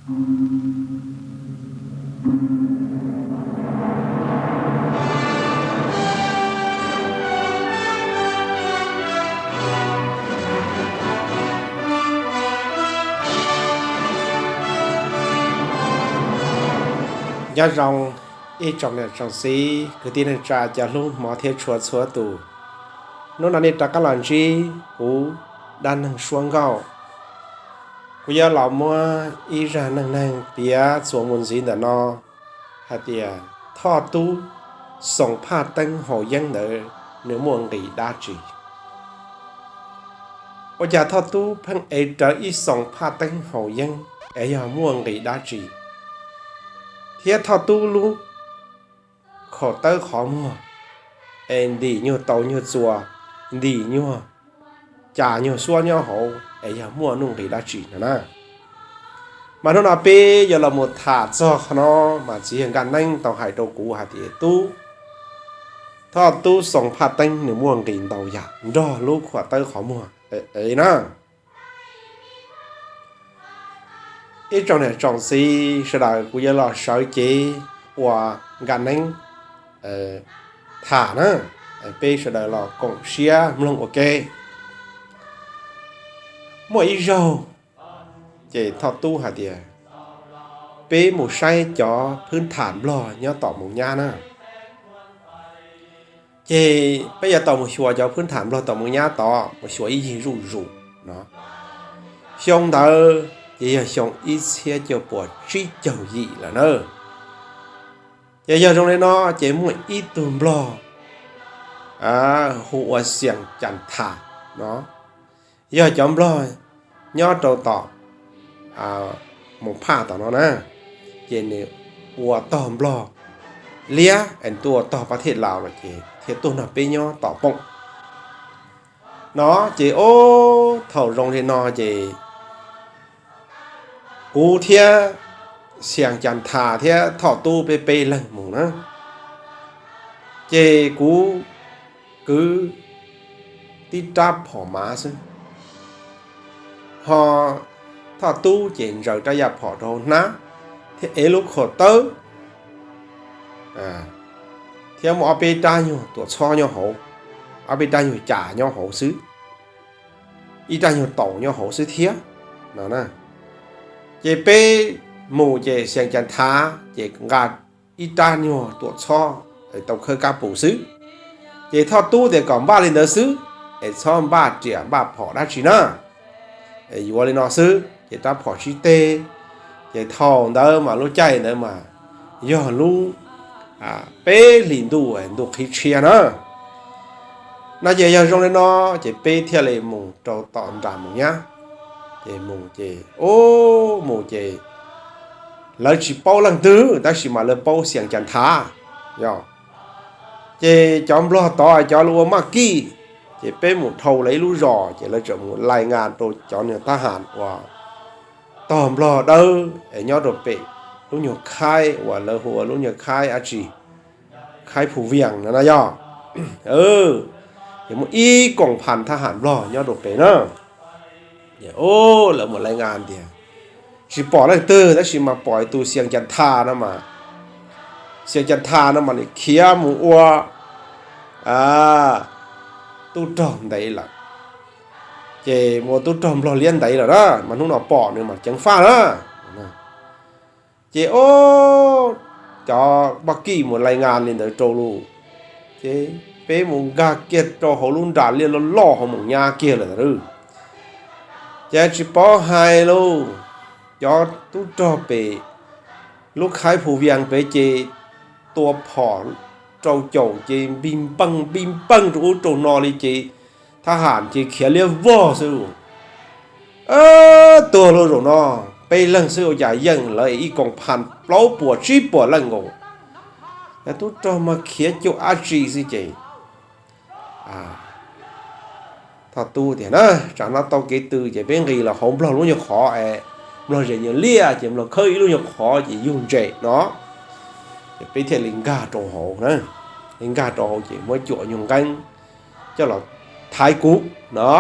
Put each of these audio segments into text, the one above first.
Nyob zoo ib tsoom niam tsoom txiv kwv tij neej tsa cov hlub hmov thiab tshua txhua tus. Hnub no nej rov qab los ntsib kuv dab neeg suab nkauj. Kuv yuav los muab ib zaj neej neeg piav txuas mus ntxiv ntawm no hais tias Thoj Tub xoom phaj teeb haus yeeb ntawd nws muaj nqis dab tsi. Ua cas Thoj Tub pheej ev rawv ib xoom phaj teeb haus yeeb es yog muaj nqis dab tsi, thiab Thoj Tub lub khaum tawb qhov muag es ntim nyuag tau nyuag txuas, ntim nyuag cas nyuag suab nyob hauv es yog muaj nuj nqis dab tsi no na. Mas hnub no peb yuav los mus tham txog qhov no, mas txiv yawg Nkaj Neeb tau hais rau kuv hais tias Tub, Thoj Tub xoom phaj teeb nws muaj nqis ntau yam nrog lub khaum tawb qhov muag na. Ib tsoom niam tsoom txiv sawv daws, kuv yuav los sawv cev ua Nkaj Neeb tham na, peb sawv daws los koom siab mloog ua ke. Muaj ib zaug ces Thoj Tub hais tias peb mus saib cov phwb tham Nplog nyob tom Moos Nyab na. Ces peb yuav tau mus xyuas cov phwb tham Nplog tom Moos Nyab tod, mus xyuas ib yig zuj zus no. Xyoo ntawd ces yog xyoo ib txhiab cuaj puas tsib caug yim lawm na. Ces yog zoo li no ces muaj ib tug Nplog hu ua Xias Cas Thas no, yog cov Nplog nyob rau tom Moos Phaj tom no na. Ces nws ua tog Nplog liab es tuaj tog pab thej Laus lawm ces thiaj tuaj nrog peb nyob tom Pooj no. Ces ob thaum zoo li no ces kuv thiab Xias Cas Thas thiab Thoj Tub peb peb leeg mus na. Ces kuv kwv tib rab phom mav xwb, ho Thoj Tub ces ntsaws rab yaj phom rau hauv hnab, thiab ev lub khaum tawb, thiab muaj ob peb rab nyuag tuam txhob nyob hauv, ob peb rab nyuag cas nyob hauv xwb, ib rab nyuag taus nyob hauv xwb thiab no. Ces peb mus ces Xias Cas Thas ces nqa ib rab nyuag tuam txhob tau khawb kab pus xwb. Ces Thoj Tub tias kom npaj li ntawd xwb, es txhob npaj riam npaj phom dab tsi na, yuav li no xwb. Ces rab phom sib teg, ces thaum ntawd mas lub caij ntawd mas yog lub peb hlis ntuj, ntuj qhib tshiab na. No ces yog zoo li no ces peb thiaj li mus rau tom nram Moos Nyab. Ces mus ces, ub, mus ces lawv tsis paub leej twg tab sis mas lawv paub Xias Cas Thas, yog. Ces cov Nplog tod cov lawv ua maj kij, ces peb mus dhau lawv ib lub zos ces lawv txawm mus lais ngas rau cov niag thab ham uas tog Nplog dawb es nyob rau pem lub nyuag khaib uas lawv hu ua lub nyuag khaib dab tsi, khaib Phu Vias no na yog. Ces muaj ib koom phas thab ham Nplog nyob rau pem na. Lawv mus lais ngas tias tsis pom leej twg tab sis mas pom tus Xias Cas Thas no mas, Xias Cas Thas no mas nws khiav mus ua tub rog ntev lawm. Ces mus ua tub rog Nplog liab ntev lawm na, mas hnub no pom nws mas ceev faj na. Ces ob cov maj kij mus lais ngas li ntawd rau lawm, ces peb mus nkag kiag rau hauv lub nram liaj loj loj hauv Moos Nyab kiag lawm. Ces tsis paub hais lauj, cov tub rog pem lub khaib Phu Vias pem ces tua phom rau caum ces npig npeej npig npeej rau ub rau no li ces thab ham ces khiav liab vog xwb. Tuag lawm zaum no, peb leeg xwb ua cas yeej lawv ib koom phas plaub puas tsib puas leej nkaus. Yog tub rog mas khiav cuag dab tsi xwb ces Thoj Tub tias na, tsam no tau kev tw ces peb nqis los hauv Nplog lub nyuag qhov es Nplog zes nyuag liaj ces Nplog khawb ib lub nyuag qhov ces yug ntses no. Ces peb thiaj li nkag rau hauv na, li nkag rau hauv ces muab cuam nyuag nqeeb coj los thaiv kuv no.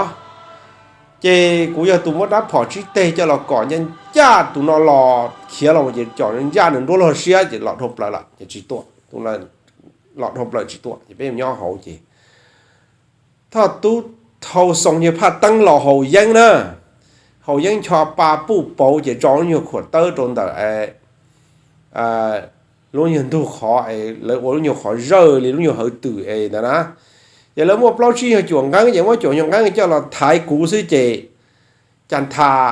Ces kuv yog tus muab rab phom tsib teg coj los kom ncaj ncaj, tus no los khiav los ces cov ncaj nws nruab luag siab ces los dhau plaws lawm ces tsis tuaj, los dhau plaws tsis tuaj ces peb nyob hauv ces Thoj Tub thau xoo nyuag phaj teeb los haus yeeb na, haus yeeb ncho pa puj pauv ces tso lub nyuag khuam tawb rau ntawm lub nyuag ntug qhov es lawv ua lub nyuag qhov zawj li lub nyuag hawv twm es ntawd na. Ces lawv muaj plaub tsib nyuag cuam nqeeb ces muab cuam nyuag nqeeb coj los thaiv kuv xwb ces Cas Thas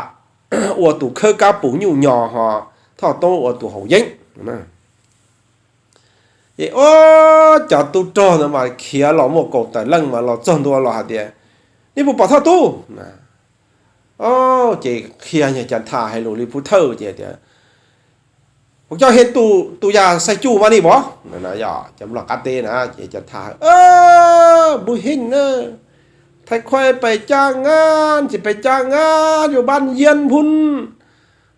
ua tus khawb kab pus nyuj nyos ho Thoj Tub ua tus haus yeeb. Ces ua cov tub rog ntawd mas khiav los muaj kaum tawm leej mas los txog ntua los hais tias, nej puas pom Thoj Tub? Ces qhia nyuag Cas Thas hais lus li pub thawj ces tias, puas coj he tus yas xaij cuj mas ni pov? Cov nplog qab teb na ces Cas Thas, npu hij na, thaij khuaj pes caj nqaj ces pes caj nqaj yus npaj yeeb nphun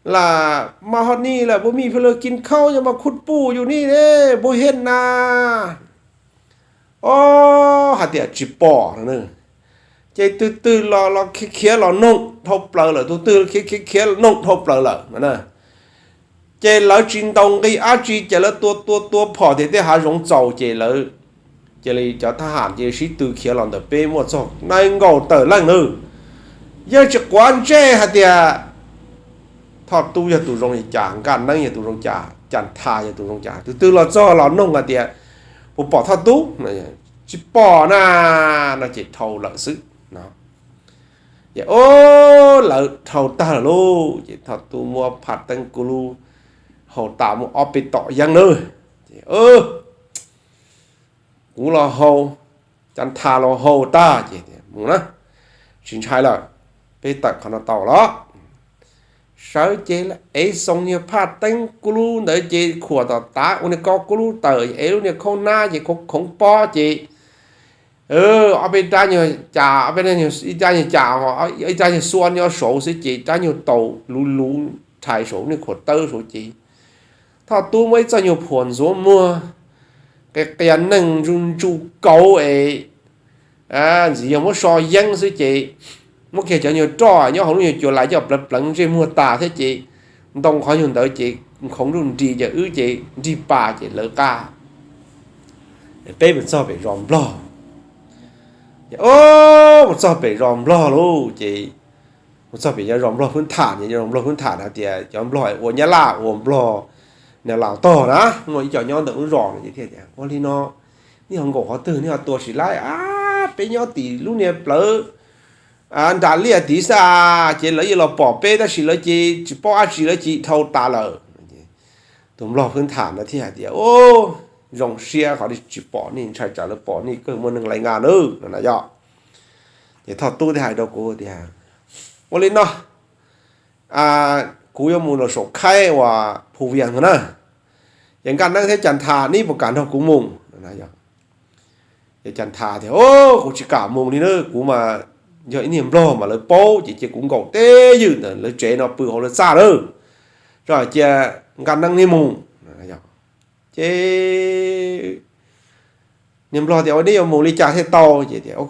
las mas ho ni lawm, puas mij pha lawg kis khaub yog mas khuj puj yus ni ne, npu hij na. O, hais tias tsis pom no. Ces tus twg los los khiav khiav los noog dhau plaws lawm, tus twg khiav khiav khiav los noog dhau plaws lawm no na. Ces lawv tsis ntaus nqi dab tsi ces lawv tua tua tua phom tias tej hav zoov txaus ces lawv, cia li cov thab ham cia li sib tw khiav los ntawm peb muaj txog nees nkaum tawm leej nawb. Yeej tsis quav ntsej hais tias Thoj Tub yog tus zoo li cas, Nkaj Neeb yog tus zoo cas, Cas Thas yog tus zoo cas, tus twg los txog los noog hais tias puas pom Thoj Tub? Tsis pom na, no ces dhau lawm xwb no. Ces o, lawv dhau tag lawm lauj, ces Thoj Tub muab phaj teeb kub lub haus tas muaj ob peb tom yeeb nawb. Ces kuv los haus, Cas Thas los haus tag ces mus na, tsis ntshai lawm, peb tawm qhov no tau los. Sawv ces ev xoo nyuag phaj teeb kub lub ntawd ces khuam tom tav ua niag ko kub lub tawm, ev lub niag khaub hnab ces khoov khoov pob ces ob peb rab nyuag cas, ob peb rab nyuag cas, ib rab nyuag xua nyob saud xwb ces rab nyuag taus luv luv rhais saud niag khuam tawb saud ces Thoj Tub muab ib txoj nyuag phuam ntxuav muag, qia qia neeg ntsu ntsu kauv es ntxiv yog muab so yeeb xwb ces muab kiag cov nyuag roj nyob hauv lub nyuag cua lais coj pleev pleev ntsej muag tas thiab ces ntoo qhov nyuag ntawd ces khoov nruj nris ces wb ces nrig pas ces lawv qab. Peb mus txog pem zos nplog, o, mus txog pem zos nplog lauj ces mus txog pem zos nplog phwb tham, zos nplog phwb tham hais tias cov nplog ua nyab laj ua nplog, niag laus tog na, muaj ib co nyob ntawm lub zos no ces thiaj tias, ua li no, nej ho nkaum qhov twg nej ho tua tsis laib? Ab, peb nyob tim lub niag plawv nram liaj tid xwb ces lawv yeej los pom peb tab sis lawv ces tsis paub dab tsi lawv cia li dhau tas lawm. Tus nplog phwb tham no thiaj hais tias, o, zoo siab qhov tsis pom nej, ntshai tsam lawv pom nej kawg muaj neeg lai nqa nawb no na yog. Ces Thoj Tub thiaj hais rau kuv tias, ua li no, kuv yuav mus los saum khaib uas Phu Vias no na, ces Nkaj Neeb thiab Cas Thas neb puas kam nrog kuv mus? Ces Cas Thas tias, o, kuv tsis kam mus li na, kuv mas yog ib niag nplog mas lawv paub ces cia kuv nkaum teb ywm ntawm lawv tsev no pw hauv lawv txaj lawm, tso cia Nkaj Neeb neb mus. Ces niag nplog tias, ua neb yuav mus li cas thiaj tau? Ces tias, ua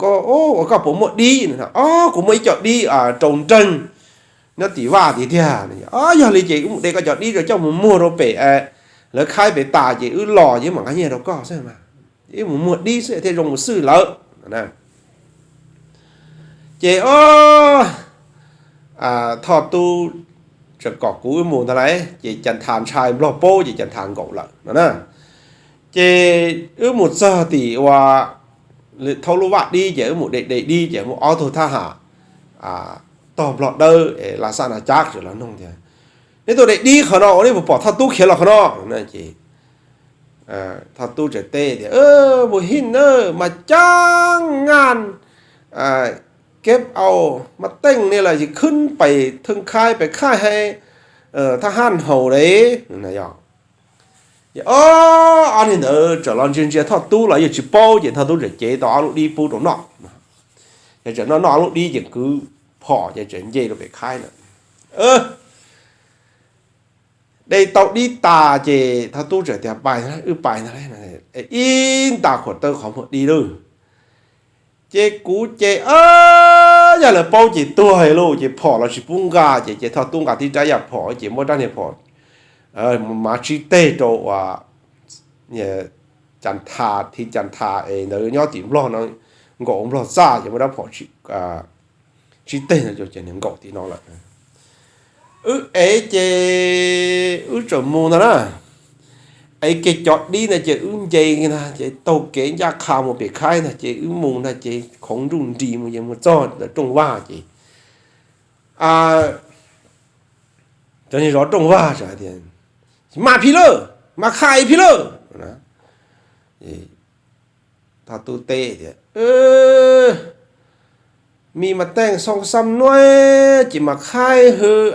koj puas muaj dib? O, kuv muaj ib co dib rau nreeg nyob tim vaj tid tiag. O, yog li ces wb mus de koj cov dib rau coj mus muag rau pem lawv khaib pem tas ces wb los ces wb mam nqa nyiaj rau koj xwb mas, wb mus muag dib xwb thiaj zoo mus xwb lawm. Ces o, Thoj Tub tseem kom kuv wb mus ntag lauj, ces Cas Thas ntshai nplog paub ces Cas Thas nkaum lawm no na. Ces wb mus txog tim ua, thaub lub vaj dib ces wb mus de de dib ces muaj ob tug thab ham tog nplog dawb es la xaj na cab tseem los noog tias, neb tuaj de dib qhov no ua neb puas pom Thoj Tub khiav los qhov no? Ces Thoj Tub tseem teb tias, npu hij na, mas cab ngan keb au mas teej ni las yim khwb pais theej khaib pais khaib hais thaj haj haus li. Ces ob niag ntawd tseem los ntsia ntsia Thoj Tub los yeej tsis paub ces Thoj Tub tseem cev tau ob lub dib pub rau noj. Ces tseem noj noj ob lub dib ces kwv phom ces tseem nce rau pem khaib na. De tau dib tas ces Thoj Tub tseem tias, pais, wb pais ntag lauj. Ib nta khuam tawb qhov muag dib lawm. Ces kuv ces, yog lawv paub ces tuag lawm ces phom los tsis pub nqa ces, ces Thoj Tub nqa tib rab yaj phom ces muab rab niag phom mav tsib teg rau uas cas tha, thiv cas tha es ntawd nyob tim Nplog no, nkaum Nplog txaj ces muab rab phom tsib teg no ces nws nkaum tim no lawm. Wb ev ces wb tseem mus ntag na, ev kiag cov dib ntag ces wb nce ntag ces taug kev ncaj qha mus pem khaib ntag ces wb mus ntag ces khoov nruj nris mus ces mus txog ntawm rooj vag ces cov niag zov rooj vag tias, Mas phij lawm, mas khai phij lawm. Thoj Tub teb tias, Mi mas teej xoo xab nuav ces mas khaib hwv,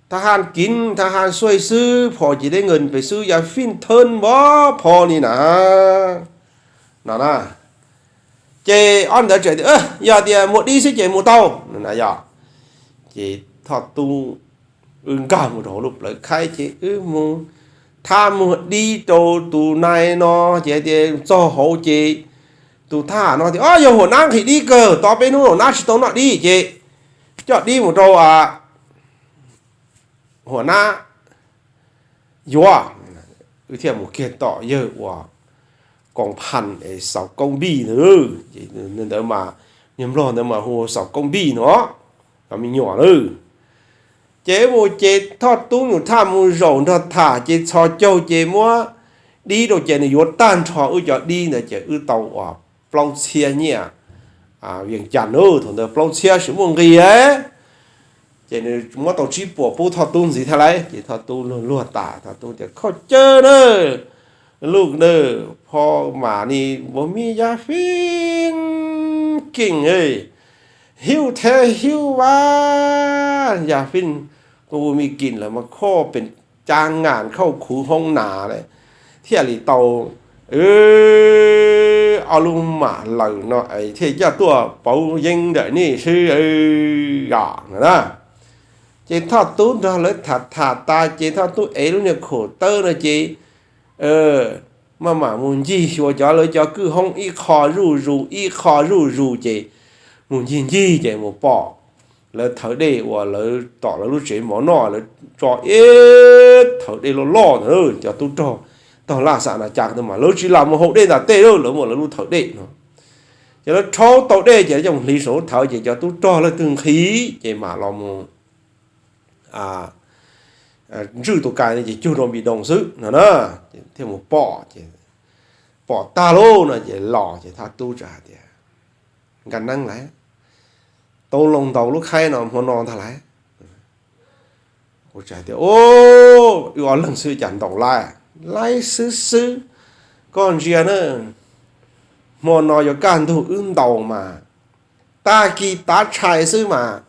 thab haj kiv thab haj xuaj xwb, phom ces deb nkees pem xwb, yog fij thawj npov phom li na. No na, ces ob ntawd tseem tias, Yog tias muag dib xwb ces mus tau. Yog, ces Thoj Tub wb nkag mus rau hauv lub plawv khaib ces wb mus thab muag dib rau tus nai no ces tias txog hauv ces tus thab haj no tias, Yog huam nab nqhis dib kawg, tos peb hnub huam nab tsis tau noj dib ces coj dib mus rau huam nab yuav. Wb thiaj mus kiag tom yawg uas koom phaj es xaus koob npij ntawd, ntawd mas, niag Nplog ntawd mas hu xaus koob npij no, cov me nyuam lawm. Ces wb mus ces Thoj Tub nyuam thaj mus zaum nrog tham ces txhos caug ces muab dib rau ces nws yuav tag nrho wb cov dib ntawd ces wb tau uas plaub txhiab nyiaj Vias Cas na, thaum ntawd plaub txhiab tsis muaj nqis. Ces nws muab tau tsib puas pub Thoj Tub ntxiv thiab lauj. Ces Thoj Tub luag luag tas, Thoj Tub tias, Khaub cawv na, luj na, phom mas ni npua mi yaj fij keej, hiuj thiab hiuj vas, yaj fij npua mi keej lawm mas khaub pes caj ngas khaub khuv hoob nas thiaj li tau ob lub mam lawm no thiaj coj tuaj pauv yeeb ntawm nej xwb os. Ces Thoj Tub nrog lawv tham tham tas ces Thoj Tub ev lub niag khum tawb no ces maj mam mus ncig xyuas cov lawv cov kwj hoob ib qho zuj zus ib qho zuj zus ces mus ncig ncig ces mus pom lawv thawv dej uas lawv tom lawv lub tsev mov noj, lawv tso ib thawv dej loj loj ntawd, cov tub rog tog laj xam na cas mas lawv tsis lam mus haus dej ntawm tej lawm, lawv muaj lawv lub thawv dej no. Ces lawv rhaub tau dej ces lawv coj mus hliv saum lub thawv ces cov tub rog leej twg nqhis ces mam los mus ntswj tus kais no ces cug rau npis doos xwb no na. Thiaj mus pom ces pom tag lauj no ces los ces Thoj Tub txawm hais tias, Nkaj Neeb lauj, tau loo ntaus lub khaib no hmo no ntag lauj? Kuv txawm hais tias, Wb ob leeg xwb cas ntaus laib, laib xwb xwb. Koj ntsia na, hmo no yuav kaj ntug wb ntaus mas tag kis tav tshais xwb mas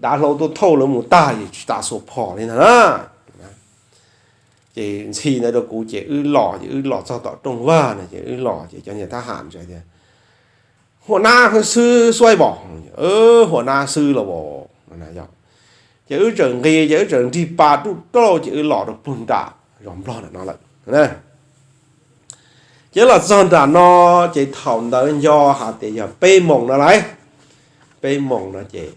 dav hlau tuaj thauj lawv mus tag es tsis tas xuas phom li ntag na. Ces ntxhi ntawd rau kuv ces wb los ces wb los txog tom rooj vag no ces wb los ces cov niag thab ham tias, Huam nab xwb xuaib pom? Huam nab xwb los as. Ces wb txawm nqis ces wb txawm nrig pas ruj rauj ces wb los rau pug nram zos Nplog nram no lawm. Ces los txog nram no ces thaum ntawd nco hais tias yog peb moos no lauj. Peb moos no ces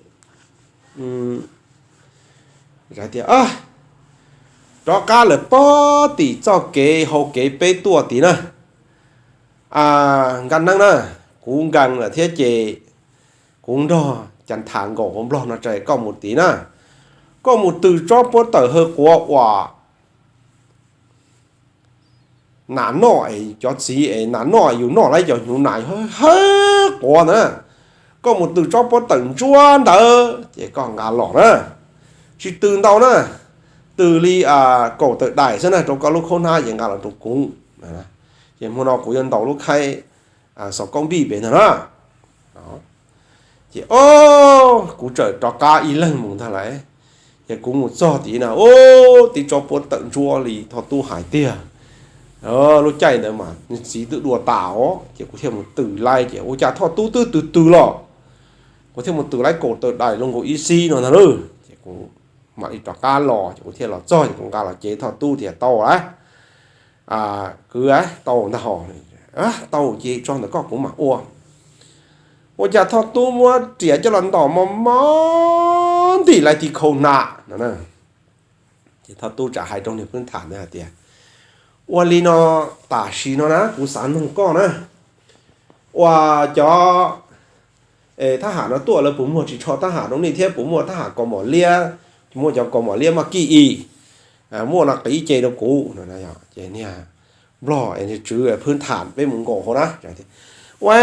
hais tias, Rov qab lawm pob tim txoj kev hauv kev peb tuaj tid na. Nkaj Neeb na, kuv nkees lawm thiab ces kuv nrog Cas Thas nkaum hauv Nplog no tsa koj mus tid na. Koj mus tws tsob puab tawm hawv quav uas nas noj es cov txiv es nas noj yus noj lawm cov hnyuv nas hawv quav ntawd na. Koj mus tws tsob puab tawm ntsuab ntawd ces koj nqa los na. Tsis tws ntau na, tws li kaum tawm daim xwb na rau koj lub khaub hnab ces nqa los rau kuv. Ces hmo no kuv yuav ntaus lub khaib xaus koob npij pem ntag na. Ces o, kuv txawm rov qab ib leeg mus ntag lauj. Ces kuv mus txog tid na, o, tib tsob puab tawm ntsuab li Thoj Tub hais tiag. Lub caij ntawd mas nws txiv twb dua tas os, ces kuv thiaj mus tws laib ces ua cas Thoj Tub twb tws tws los. Kuv thiaj mus tws laib kaum tawm daim los nkaus ib xib no ntag lauj. Ces kuv mam li rov qab los ces kuv thiaj los txog ces kuv nqa los cev Thoj Tub tias tau lawm. Kwv, tau ntag hos. Tau ces tso ntawm koj kuv mam ua. Ua cas Thoj Tub muab riam coj los ntaus mos mos ntim lais tis khau hnav no. Ces Thoj Tub txawm hais rau niag Phwb Tham ntawd hais tias, ua li no, tam sim no na kuv xav noog koj na, uas cov thab ham no tuaj lawv puas muaj ris tsho thab ham rau nej thiab puas muaj thab ham kaus mom liab, muaj cov kaus mom liab maj kij i, muaj no qiv ce rau kuv no. Ces niag nplog niag tswv Phwb Tham peb mus nkaum hauv na, ua,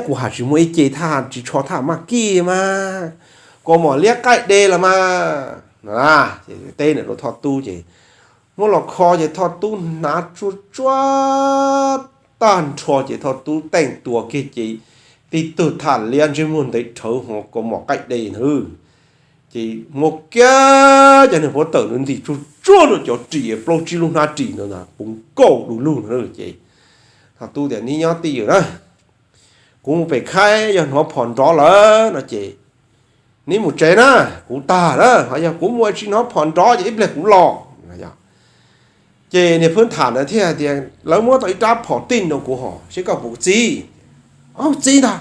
kuv hais tsis muaj ib ce thab ham ris tsho thab ham maj kij mas, kaus mom liab qaij de los mas no. Teb ntawm rau Thoj Tub ces muab los kho ces Thoj Tub hnav tsuag tsuag tag nrho ces Thoj Tub teej tua kiag ces tib tug thab ham liab ntsej muag ntev rhawv ho kaus mom qaij de ntawd. Ces muab kiag cov niag pob tawm ntawd ntim tsuag tsuag rau cov ris plaub tsib lub hnab ris ntawd puv nkaus du lug ntawd ces Thoj Tub tias, neb nyob twj ywm na, kuv mus pem khaib, yog hnov phom nrov lawm no ces neb mus tsev na, kuv tag na, ho yog kuv mus tsis hnov phom nrov ces ib pliag kuv los. Ces niag Phwb Tham ntawd thiaj hais tias, lawv muab tau ib rab phom tij rau kuv hos, seb koj puas txib. Au, txib ntag.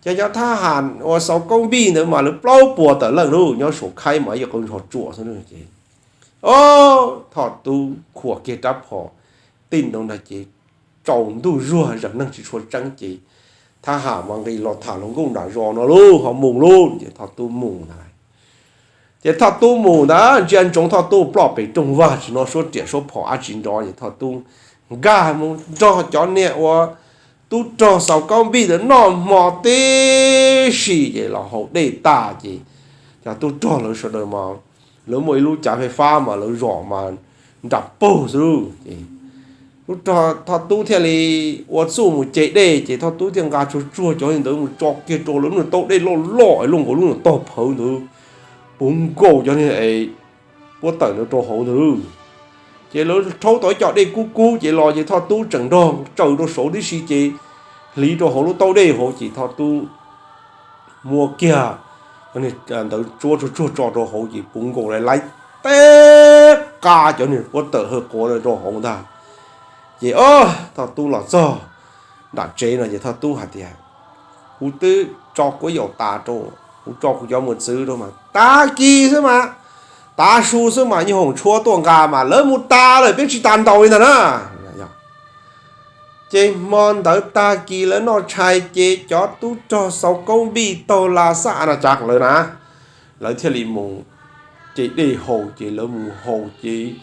Ces cov thab ham uas xaus kaub npij ntawd mas lawv plaub puas tawm leej lauj, nyob saum khaib mas ib qho ntsho tsuam xwb ces, o, Thoj Tub khuam kiag rab phom tij rau ntag ces tsaus ntuj zuag zeem neeg tsis tshua tseeb ces thab ham mas nqis los tham hluas nkauj nram zos no lauj, ho mus lauj. Ces Thoj Tub mus ntag. Ces Thoj Tub mus ntag, ntsia ntsoov Thoj Tub ploj pem rooj vag tsis hnov suab riam suab phom dab tsi nrov ces Thoj Tub nkag mus nrog cov niag uas tub rog xaus kaub npij ntawd noj hmo tib si ces los haus dej tag ces cov tub rog lawv sawv daws mas lawv muaj ib lub cav fais fab mas lawv zom mas nram paug xwb lauj. Ces Thoj Tub thiaj li ua txuj mus ce dej ces Thoj Tub thiaj nqa tsuag tsuag cov ntawd mus tso kiag rau lawv lub niag taub dej loj loj es luaj nkaus lub niag tog phawv ntawd puv nkaus cov niag pob tawm ntawd rau hauv ntawd. Ces lawv rhaub tau ib co dej kub kub ces los ces Thoj Tub tseem nrog tsaws rau saud tib si ces hliv rau hauv lub taub dej hauv ces Thoj Tub muab kiag ntawd tsuab tsuag tsuag tso rau hauv ces puv nkaus lais lais teb qa cov niag pob tawm hawj quav rau hauv ntag. Ces o, Thoj Tub los txog nram tsev no ces Thoj Tub hais tias, kuv twb tso kuv yaum tas rau, kuv tso kuv cov mos txwv rau mas tag kis xwb mas, tav su xwb mas nyuag hoom tshuab tuaj nqa mas lawv mus tas lawm, peb tsis tas ntaus li ntag na. Ces hmo ntawd tag kis lawv noj tshais ces cov tub rog xaus kaub npij taug las xaj no cav lawv na, lawv thiaj li mus ce dej haus ces lawv mus haus ces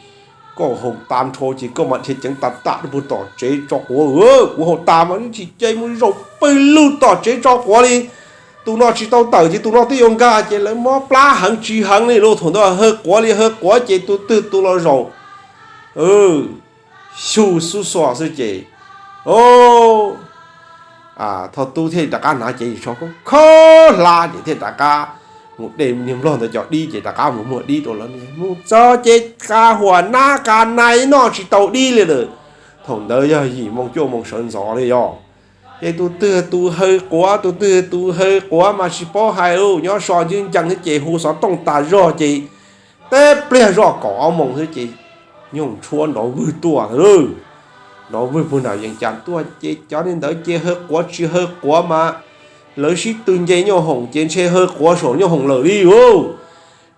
koj haus tas nrho ces koj mam dhia ceev tas tas rau puag tom tsev tso quav. Kuv haus tas mas tsis ce mus zaum pawg lug tom tsev tso quav li. Tus no tsis tau tawm ces tus no twb yuav nkag ces lawv mob plab heev tsis heev li lauj. Thaum ntawd hawj quav li hawj quav ces tus twg tus los zaum xyu xub xuas xwb ces, o, Thoj Tub thiaj li rov qab hnav cev tsho khob hlab ces thiaj rov qab mus de niag nplog ntawd cov dib ces rov qab mus muag dib rau lawv. Mus txog ces qa huam nab qa nai noj tsis tau dib li lawm. Thaum ntawd yog yim moo cuaj moo sawv ntxov li yog. Ces tus twg tus hawj quav, tus twg tus hawj quav mas tsis paub hais lauj, nyob so ncwb ncees xwb ces hu xov tooj tas zog ces teb pliag zoj kaum ob moos xwb ces nyuag hoom tshuab nrov vwg tuaj ntag lauj. Nrov vwg puag nram Vees Cas tuaj ces cov niag ntawd ces hawj quav tsis hawj quav mas lawv sib tw nce nyuag hoom ces ntshe hawj quav saum nyuag hoom lawm li lauj.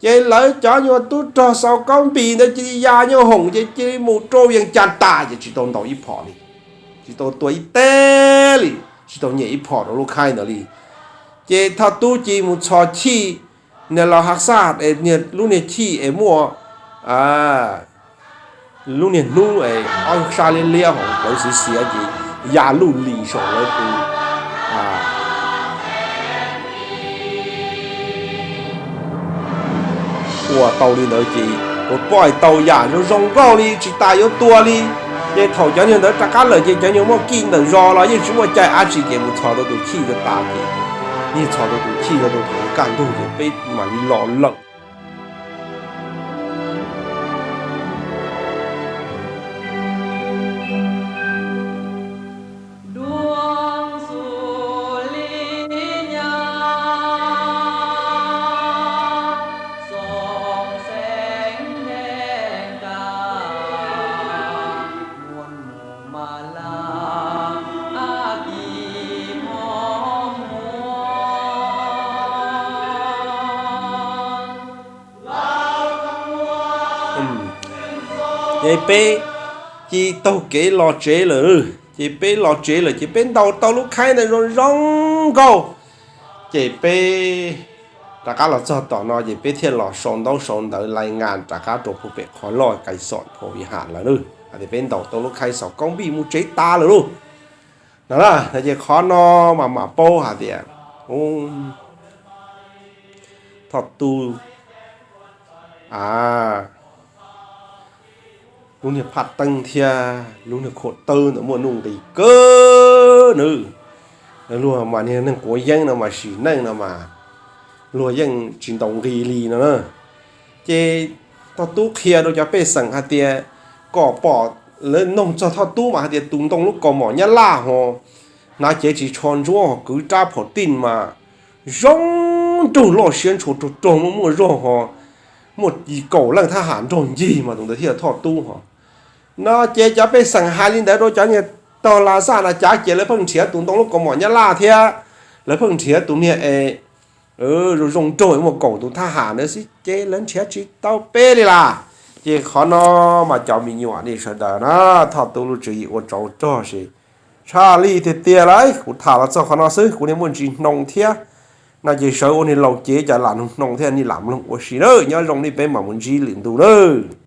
Ces lawv cov nyuag tub rog xaus kaub npij ntawd cia li ya nyuag hoom ces cia li mus rau Vees Cas tas ces tsis tau ntaus ib phom li, tsis tau tua ib teb li, tsis tau nyem ib phom rau lub khaib ntawd li. Ces Thoj Tub cia li mus txhos chij, niag laus Hav Xaj es niag lub niag chij es muaj lub niag hnub es ob sab liab liab hauv plawv xiav xiav ces ya luj lis saum lawv tus ua tau li ntawd ces ua poj tau yam zoo zoo nkauj li tsis tas yuav tua li. Ces thaum cov nyuag ntawd rov qab lawm ces cov nyuag muaj kij ntawm zos los yeej tsis muaj cai dab tsi ces mus txhos tau tus chij tas ces yeej txhos tau tus chij tau tus thaum kaj ntug ces peb mam li los lawm. Ces peb cia taug kev los tsev lawm. Ces peb los tsev lawm ces peb ntaus tau lub khaib ntawd zoo zoo nkauj. Ces peb rov qab los txog tom no ces peb thiaj los sau ntaub sau ntawv lais ngas rov qab rau pem qhov loj kais xom pha vi ham lawm lauj, hais tias peb ntaus tau lub khaib xov koob vij mus tsev tas lawm lauj. No na, ces qhov no mas mam paub hais tias, u, Thoj Tub, a, lub niag phaj teeb thiab lub niag khuam tawb ntawd muaj nuj nqis kawg nawb. Luag mas niag neeg quav yeeb no mas sim neej no mas luag yeej tsis ntaus nqi li no na. Ces Thoj Tub qhia rau cov pej xeem hais tias kom pom, lawv noog txog Thoj Tub mas hais tias tus ntoo lub kaus mom Nyab Laj ho hnav cev ris tsho ntsuab ho kwv rab phom tij mas zoo nraug loj siab ntshua rog rog muaj muaj zog ho muaj kaum leej thab ham nrog ncig mas tus ntawd thiaj Thoj Tub ho. No ces cov pej xeem hais li ntawd rau cov niag tog las xaj no cav ces lawv pheej nrhiav tus ntoo lub kaus mom Nyab Laj thiab lawv pheej nrhiav tus niag es zoo zoo nraug muaj kaum tus thab ham ntawd xwb ces lawv nrhiav tsis tau peb li las. Ces qhov no mas cov me nyuam nej sawv daws na, Thoj Tub lub tswv yim ua tsov rog ces tshaj li tiag tiag lauj. Kuv tham los txog qhov no xwb, kuv niaj muaj ntsis hnoos thiab. No ces sawv ua niag laus cev cov lam hnoos thiab nej lam mloog ua si nawb. Nyob zoo nej peb mam mus ntsib lwm ntu nawb.